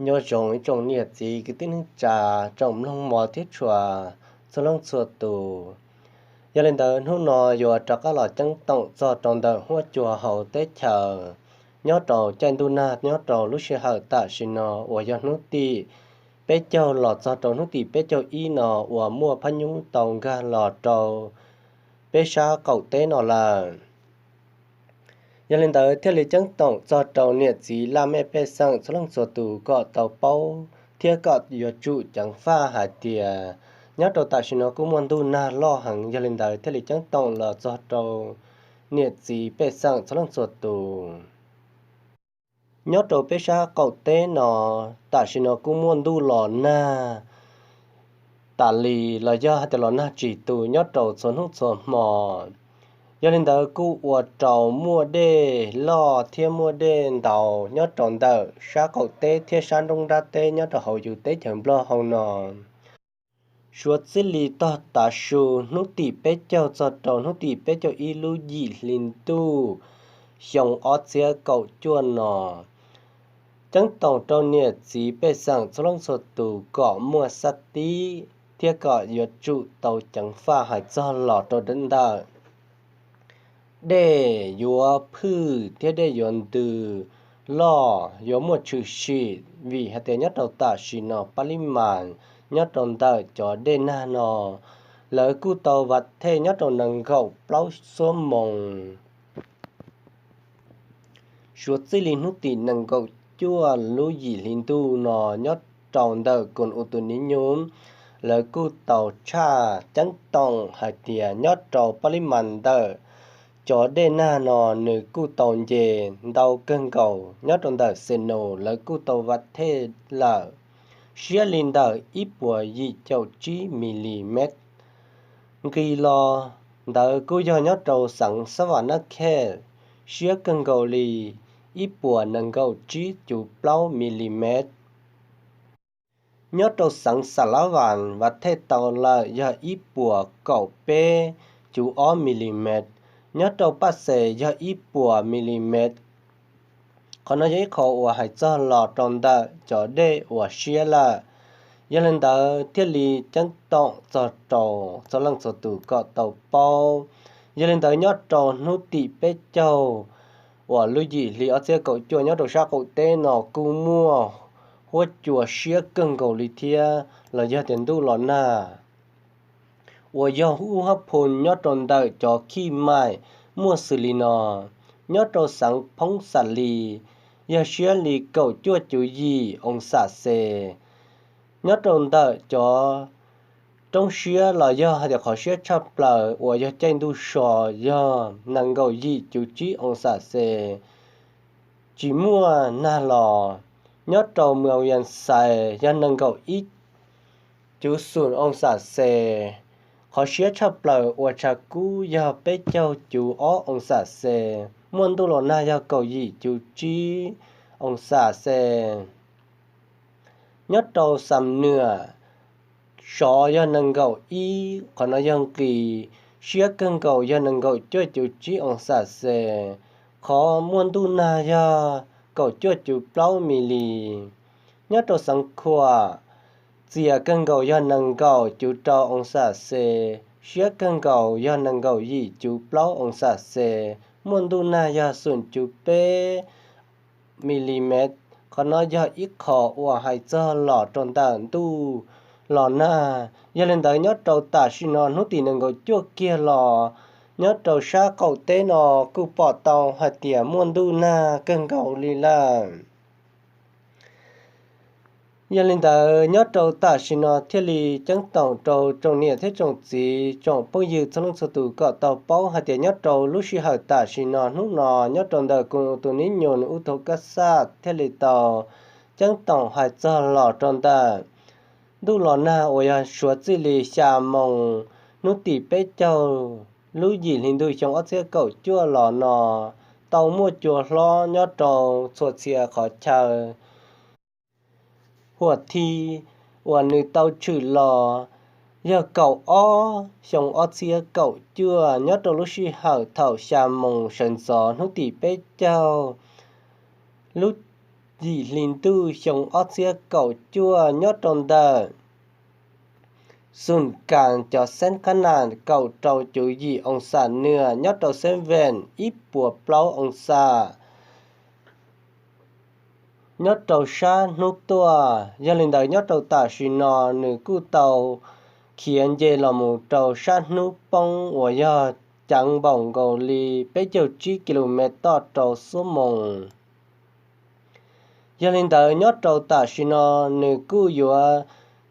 Nyob zoo ib tsoom niam txiv kwv tij neej tsa, tsoom mloog mos thiab tshua txhua leej txhua tus. Yog li ntawd hnub no yuav rov qab los ceeb toom txog rau ntawm huab cua hauv teb chaws nyob rau caij ntuj nag nyob rau lub sij hawm tam sim no uas yog hnub tim peb caug los txog rau hnub tim peb caug ib no uas muaj phab nyub tau nkag los rau peb sab qaum teb no lawm. Yog li ntawd thiaj li ceeb toom txog rau niam txiv laj mej pej xeem txhua leej txhua tus kom tau paub thiab kom yuav tsum ceev faj hais tias nyob rau tam sim no kuj muaj ntuj nag loj heev, yog li ntawd thiaj li ceeb toom los txog rau niam txiv pej xeem txhua leej txhua tus. Nyob rau peb sab qaum teb no, tam sim no kuj muaj ntuj los nag tas li los yog hais tias los nag tsis tu nyob rau txhua hnub txhua hmo. Yog li ntawd kuj ua rau muaj dej loj thiab muaj dej ntau nyob rau ntawm sab qaum teb thiab sab nruab nrab teb nyob rau hauv yus teb chaws Nplog hauv no. Suav txij li tog tav su hnub tim peb caug txog rau hnub tim peb caug ib lub yim hli ntuj xyoo ob txhiab kaum cuaj no, ceeb toom rau niam txiv pej xeem txhua leej txhua tus kom muaj xab tib thiab kom yuav tsum tau ceev faj hais txog los rau ntawm dej yuav phwj thiab dej yuav ntws loj yuav muaj tshwm sim, vim hais tias nyob rau tam sim no pab lib mas nyob rau ntawm cov dej nag no lawv kuj tau vam thej nyob rau nees nkaum plaub xuab moos. Suav txij li hnub tim nees nkaum cuaj lub yim hli ntuj no nyob rau ntawm koos u tus niv nyuj, lawv kuj tau tshaj ceeb toom hais tias nyob rau pab lib mas ntawm cov dej nag no nws kuj tau nce ntau kawg nkaus nyob rau ntawm xes nus lawv kuj tau vam thej lawm siab li ntawm ib puas yim caum tsib mi li mev. Nqis los ntawd kuj yog nyob rau xeev Xab Vam Nab Khej siab kawg nkaus li ib puas nees nkaum tsib cuv plaub mi li mev. Nyob rau xeev Xa Lav Vas vam thej tau lawm yog ib puas kaum peb cuv ob mi li mev. Nyob rau Paj Xes yog ib puas mi li mev. Qhov no yog ib qho uas hais txog los rau ntawm cov dej uas siab lawm. Yog li ntawd thiaj li ceeb toom txog rau txhua leej txhua tus kom tau paub. Yog li ntawd nyob rau hnub tim peb caug uas lub yim hli ob txhiab kaum cuaj nyob rau sab qaum teb no kuj muaj huab cua siab kawg nkaus li thiab los yog tias ntuj los nag uas yog ub hab phu nyob rau ntawm cov khij maim muaj xws li no. Nyob rau xeev Phoob Xam Lis yog siab li kaum cuaj cuv yim oo xam xes. Nyob rau ntawm cov roob siab los yog hais tias qhov siab tshaj plaws uas yog caij ntuj so yog nees nkaum yim cuv tsib oo xam xes, tsis muaj nag los. Nyob rau Mws Aus Yas Xais yog nees nkaum ib cuv xoom oo xam xes, qhov siab tshaj plaws uas tshav kub yog peb caug cuv ob oo xam xes, muaj ntuj los nag yog kaum yim cuv tsib oo xam xes. Nyob rau Xam Nwam, sov yog nees nkaum ib, qhov no yog nqis, siab kawg nkaus yog nees nkaum cuaj cuv tsib oo xam xes, qhov muaj ntuj nag yog kaum cuaj cuv plaub mi li. Nyob rau Xeev Khuam, txias kawg nkaus yog nees nkaum cuv rau oo xam xes, siab kawg nkaus yog nees nkaum yim cuv plaub oo xam xes, muaj ntuj nag yog xoom cuv peb mi li mev. Qhov no yog ib qho uas hais txog los rau ntawm ntuj los nag. Yog li ntawd nyob rau tam sim no hnub tim nees nkaum cuaj kiag los, nyob rau sab qaum teb no kuj pom tau hais tias muaj ntuj nag kawg nkaus li lawm. Yog li ntawd nyob rau tam sim no thiaj li ceeb toom rau tsoom niam thiab tsoom txiv tsoom phooj ywg txhua leej txhua tus kom tau paub hais tias nyob rau lub sij hawm tam sim no hnub no nyob rau ntawm koos tus nib nyuas nws ub thaum kaj xaj thiaj li tau ceeb toom hais txog los rau ntawm ntuj los nag uas yog suav txij li xya moos hnub tim peb caug lub yim hli ntuj xyoo ob txhiab kaum cuaj los no tau muaj cua hlob nyob rau txhua txhia qhov chaw. Huam thi uas nws tau tshwm los yog kaum ob xyoo ob txhiab kaum cuaj nyob rau lub sij hawm thaum xya moos sawv ntxov hnub tim peb caug lub yim hli ntuj xyoo ob txhiab kaum cuaj nyob rau ntawm Xum Kas cov xeeb qab nas kaum rau cuv yim oo xam nws nyob rau xeeb veem ib puas plaub oo xam nyob rau sab hnub tuaj. Yog li ntawd nyob rau tam sim no nws kuj tau khiav nce los mus rau sab hnub poob uas yog ceev npaum nkaus li peb caug tsib ki lus mev toj rau xuab moos. Yog li ntawd nyob rau tam sim no nws kuj yuav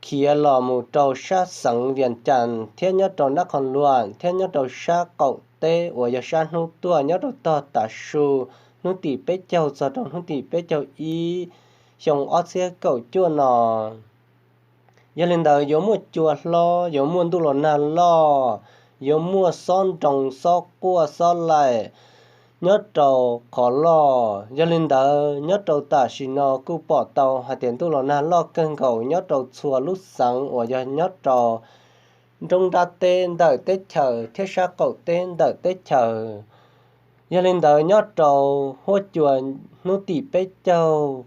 khiav los mus rau sab xeev Vias Cas thiab nyob rau Nab Qhoos Luam thiab nyob rau sab qaum teb uas yog sab hnub tuaj nyob rau tog tav su hnub tim peb caug txog rau hnub tim peb caug ib xyoo ob txhiab kaum cuaj no. Yog li ntawd yuav muaj cua hlob, yuav muaj ntuj los nag loj, yuav muaj xob nroo xob quaj xob laim nyob rau qhov loj. Yog li ntawd nyob rau tam sim no kuj pom tau hais tias ntuj los nag loj kawg nkaus nyob rau txhua lub xeev uas yog nyob rau nroob nrab teb ntawm teb chaws thiab sab qaum teb ntawm teb chaws. Yog li ntawd nyob rau huab cua hnub tim peb caug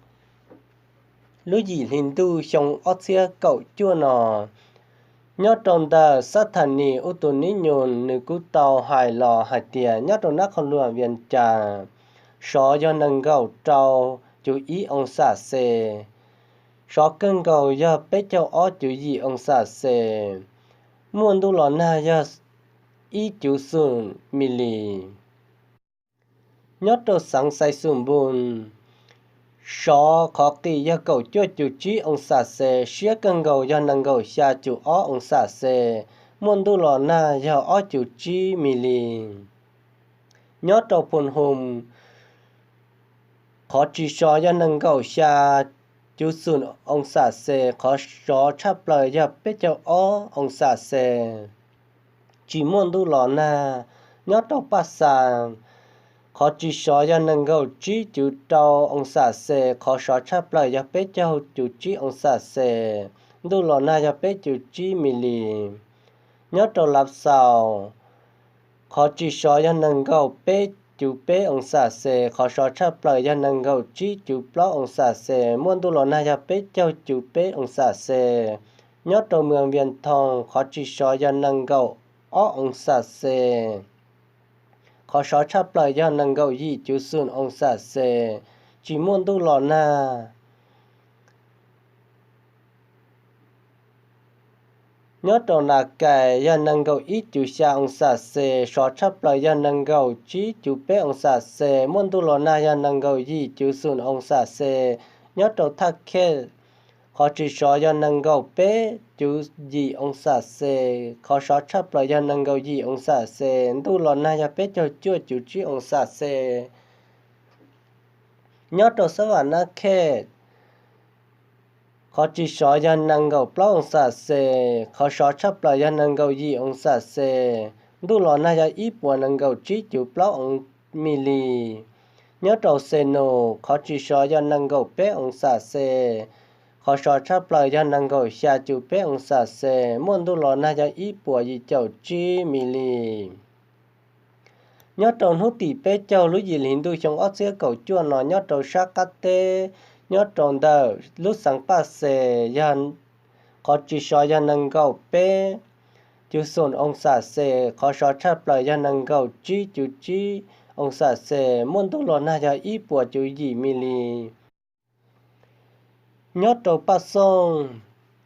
lub yim hli ntuj xyoo ob txhiab kaum cuaj no, nyob rau ntawm xab thas nis ub tus nib nyus nws kuj tau hais los hais tias nyob rau Nab Qhoos Luam Vias Cas sov yog nees nkaum rau cuv ib oo xam xes, sov kawg nkaus yog peb caug ob cuv yim oo xam xes, muaj ntuj los nag yog ib cuv xum mis lis. Nyob rau xeev Xais Xum Npus, sov qhov qis yog kaum cuaj cuv tsib oo xam xes, siab kawg nkaus yog nees nkaum xya cuv ob oo xam xes, muaj ntuj los nag yog ob cuv tsib mis lis. Nyob rau Phus Hum, qhov tsis sov yog nees nkaum xya cuv xum oo xam xes, qhov sov tshaj plaws yog peb caug ob oo xam xes, tsis muaj ntuj los nag. Nyob rau Paj Xas, qhov tsis sov yog nees nkaum tsib cuv rau oo xam xes, qhov sov tshaj plaws yog peb caug cuv tsib oo xam xes, ntuj los nag yog peb cuv tsib mis lis. Nyob rau Lav Xaus, qhov tsis sov yog nees nkaum peb cuv peb oo xam xes, qhov sov tshaj plaws yog nees nkaum tsib cuv plaub oo xam xes, muaj ntuj los nag yog peb caug cuv peb oo xam xes. Nyob rau Moos Vias Thoos, qhov tsis sov yog nees nkaum ob oo xam xes, qhov sov tshaj plaws yog nees nkaum yim cuv xum oo xam xes, tsis muaj ntuj los nag. Nyob rau Nas Kais yog nees nkaum ib cuv xya oo xam xes, sov tshaj plaws yog nees nkaum tsib cuv peb oo xam xes, muaj ntuj los nag yog nees nkaum yim cuv xum oo xam xes. Nyob rau Thaj Khej, qhov tsis sov yog nees nkaum peb cuv yim oo xam xes, qhov sov tshaj plaws yog nees nkaum yim oo xam xes, ntuj los nag yog peb caug cuaj cuv tsib oo xam xes. Nyob rau Xab Vam Nab Khej, qhov tsis sov yog nees nkaum plaub oo xam xes, qhov sov tshaj plaws yog nees nkaum yim oo xam xes, ntuj los nag yog ib puas nees nkaum tsib cuv plaub oo mis lis. Nyob rau Xes Nus, qhov tsis sov yog nees nkaum peb oo xam xes, qhov sov tshaj plaws yog nees nkaum xya cuv peb oo xam xes, muaj ntuj los nag yog ib puas yim caum tsib mis lis. Nyob rau hnub tim peb caug lub yim hli ntuj xyoo ob txhiab kaum cuaj no nyob rau sab qab teb, nyob rau ntawm lub xeev Paj Xes, qhov tsis sov yog nees nkaum peb cuv xum oo xam xes, qhov sov tshaj plaws yog nees nkaum tsib cuv tsib oo xam xes, muaj ntuj los nag yog ib puas cuv yim mis lis. Nyob rau Paj Xooj,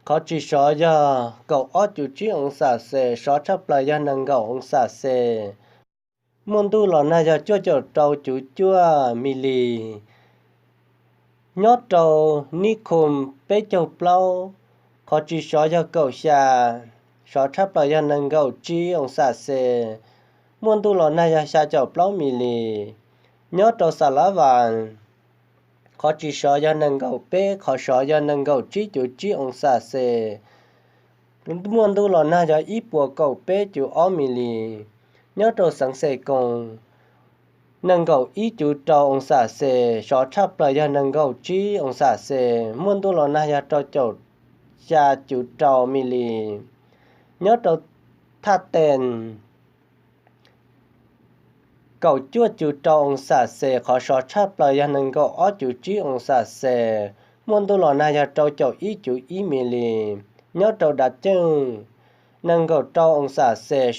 qhov tsis sov yog kaum ob cuv tsib oo xam xes, sov tshaj plaws yog nees nkaum oo xam xes, muaj ntuj los nag yog cuaj caum rau cuv cuaj mis lis. Nyob rau Nib Khum peb caug plaub, qhov tsis sov yog kaum xya, sov tshaj plaws yog nees nkaum tsib oo xam xes, muaj ntuj los nag yog xya caum plaub mis lis. Nyob rau Xa Lav Vas, qhov tsis sov yog nees nkaum peb, qhov sov yog nees nkaum tsib cuv tsib oo xam xes, muaj ntuj los nag yog ib puas kaum peb cuv ob mis lis. Nyob rau xeev Xes Koos, nees nkaum ib cuv rau oo xam xes, sov tshaj plaws yog nees nkaum tsib oo xam xes, muaj ntuj los nag yog rau caum xya cuv rau mis lis. Nyob rau Thaj Tees, kaum cuaj cuv rau oo xam xes, qhov sov tshaj plaws yog nees nkaum ob cuv tsib oo xam xes, muaj ntuj los nag yog rau caum ib cuv ib mis lis. Nyob rau dav ceej nees nkaum rau oo xam xes,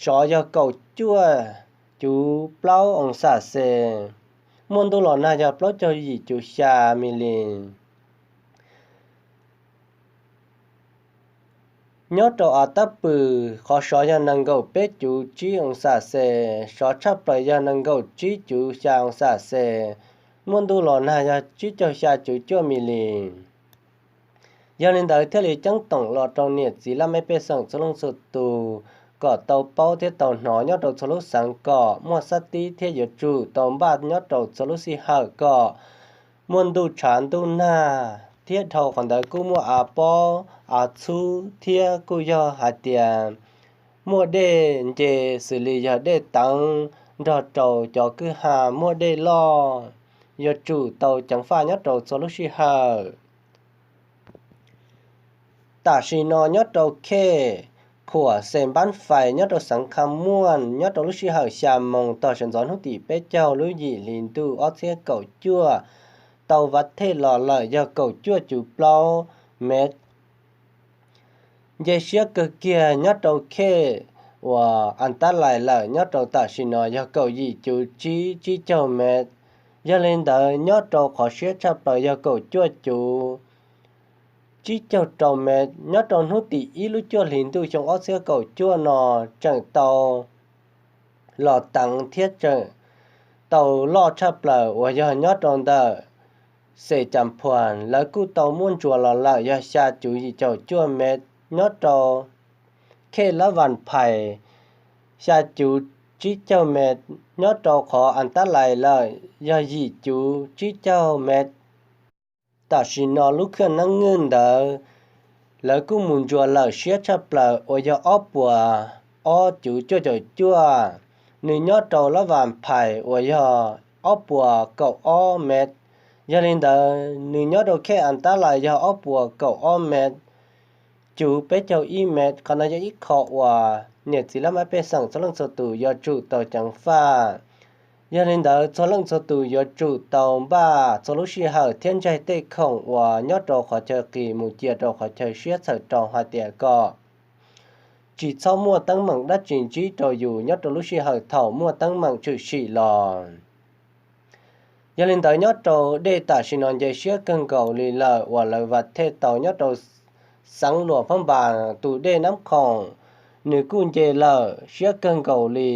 sov yog kaum cuaj cuv plaub oo xam xes, muaj ntuj los nag yog plaub caug yim cuv xya mis lis. Nyob rau av tab pwm qhov sov yog nees nkaum peb cuv tsib oo xam xes, sov tshaj plaws yog nees nkaum tsib cuv xya oo xam xes, muaj ntuj los nag yog tsib caug xya cuv cuaj mis lis. Yog li ntawd thiaj li ceeb toom los rau niam txiv laj mej pej xeem txhua leej txhua tus kom tau paub thiab tau hnov nyob rau txhua lub xeev kom muaj xab tib thiab yuav tsum tau npaj nyob rau txhua lub sij hawm kom muaj ntuj tshav ntuj nag thiab dhau qhov ntawd kuj muaj av pob av txhub thiab kuj yog hais tias muaj dej nce xws li yog dej teev nrog rau cov kwj ha muaj dej loj, yuav tsum tau ceev faj nyob rau txhua lub sij hawm. Tam sim no nyob rau khej khuam xes npab fais nyob rau xeev Kham Muaj nyob rau lub sij hawm xya moos tog sawv ntxov hnub tim peb caug lub yim hli ntuj ob txhiab kaum cuaj tau vav thej los lawm yog kaum cuaj cuv plaub mev. Nce siab kawg kiag nyob rau khej uas Antalais lawm nyob rau tam sim no yog kaum yim cuv tsib tsib caug mev. Yog li ntawd nyob rau qhov siab tshaj plaws yog kaum cuaj cuv tsib caug rau mev. Nyob rau hnub tim ib lub cuaj hlis ntuj xyoo ob txhiab kaum cuaj no tseem tau los teev thiab tseem tau loj tshaj plaws uas yog nyob rau ntawm Xes Cas Phuas lawv kuj tau muab ntsuas los lawm yog xya cuv yim caum cuaj mev. Nyob rau khej Lab Vas Phais xya cuv tsib caug mev. Nyob rau qhov Antalais lawm yog yim cuv tsib caug mev. Tam sim no lub khaj neeb nwj ntawd lawv kuj mus ntsuas lawm siab tshaj plaws uas yog ob puas ob cuv cuaj caum cuaj. Nws nyob rau Lab Vas Phais uas yog ob puas kaum ob mev. Yog li ntawd nws nyob rau khej Antalais yog ob puas kaum ob mev, cuv peb caug ib mev. Qhov no yog ib qho uas niam txiv laj mej pej xeem txhua leej txhua tus yuav tsum tau ceev faj. Yog li ntawd txhua leej txhua tus yuav tsum tau npaj txhua lub sij hawm thiab ntsaig tej khoom uas nyob rau qhov chaw qis mus cia rau qhov chaw siab txhawm rau hais tias kom tsis txhob muaj teeb meem dab tsi ntsib rau yus nyob rau lub sij hawm thaum muaj teeb meem tshwm sim los. Yog li ntawd nyob rau dej tam sim no nce siab kawg nkaus li lawm uas lawv vam thej tau nyob rau xeev Luas Phab Npas tus dej Nab Khoom, nws kuj nce lawm siab kawg nkaus li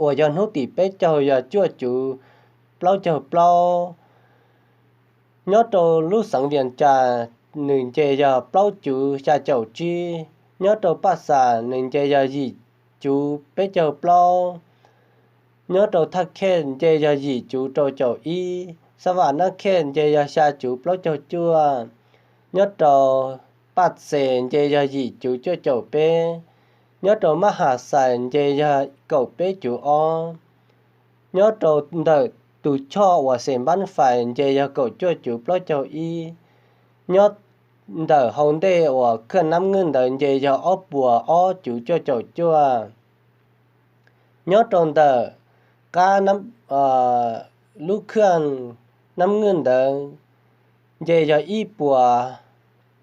uas yog hnub tim peb caug yog cuaj cuv plaub caug plaub. Nyob rau lub xeev Vias Cas nws nce yog plaub cuv xya caum tsib. Nyob rau Paj Xas nws nce yog yim cuv peb caug plaub. Nyob rau Thaj Khej nce yog yim cuv rau caum ib, Xab Vam Nab Khej nce yog xya cuv plaub caug cuaj, nyob rau Paj Xes nce yog yim cuv cuaj caum peb, nyob rau Mab Has Xais nce yog kaum peb cuv ob, nyob rau ntawm tus choj uas Xes Npab Fais nce yog kaum cuaj cuv plaub caug ib, nyob ntawm hau ntej uas Khaj Nab Nwj ntawd nce yog ob puas ob cuv cuaj caum cuaj, nyob rau ntawm qab lub Khaj Nab Nwj ntawd nce yog ib puas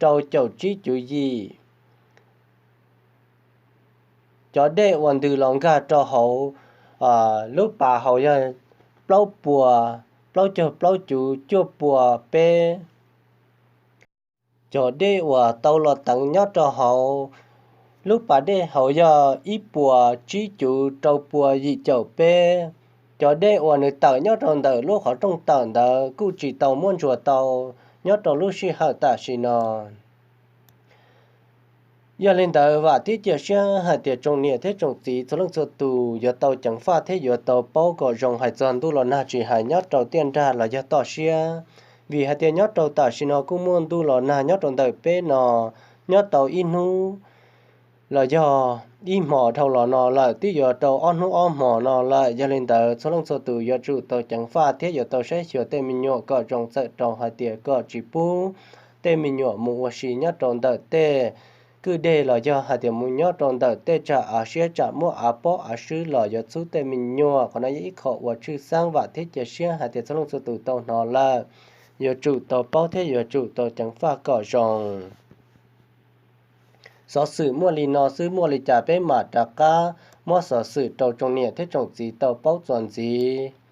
rau caum tsib cuv yim. Cov dej uas ntws los nkag rau hauv lub pas hauv yog plaub puas plaub caug plaub cuv cuaj puas peb. Cov dej uas tau los teev nyob rau hauv lub pas dej hauv yog ib puas tsib cuv rau puas yim caum peb. Cov dej uas nws tawm nyob rau ntawm lub qhov rooj tawm ntawd kuj tsis tau muab ntsuas tau nyob rau lub sij hawm tam sim no. Yog li ntawd vam thiab cia siab hais tias tsoom niam thiab tsoom txiv txhua leej txhua tus yuav tau ceev faj thiab yuav tau paub kom zoo hais txog ntuj los nag tsis hais nyob rau tiaj nrag los yog toj siab. Vim hais tias nyob rau tam sim no kuj muaj ntuj los nag nyob rau ntawm peb no nyob tau ib hnub los yog ib hmos dhau los no lawm, twb yuav rau ob hnub ob hmos no lawm. Yog li ntawd txhua leej txhua tus yuav tsum tau ceev faj thiab yuav tau saib xyuas tej me nyuam kom zoo txawm rau hais tias kom tsis pub tej me nyuam mus ua si nyob rau ntawm tej kwj deg los yog hais tias mus nyob rau ntawm tej tsam av siab tsam muaj av pob av swb los yuav txhub tej me nyuam. Qhov no yog ib qho uas tshwj xeeb vam thiab cia siab hais tias txhua leej txhua tus tau hnov lawm, yuav tsum tau paub thiab yuav tsum tau ceev faj kom zoo. Xov xwm muaj li no xwb, muaj li cas peb mam rov qab muab xov xwm rau tsoom niam thiab tsoom txiv tau paub txuas ntxiv.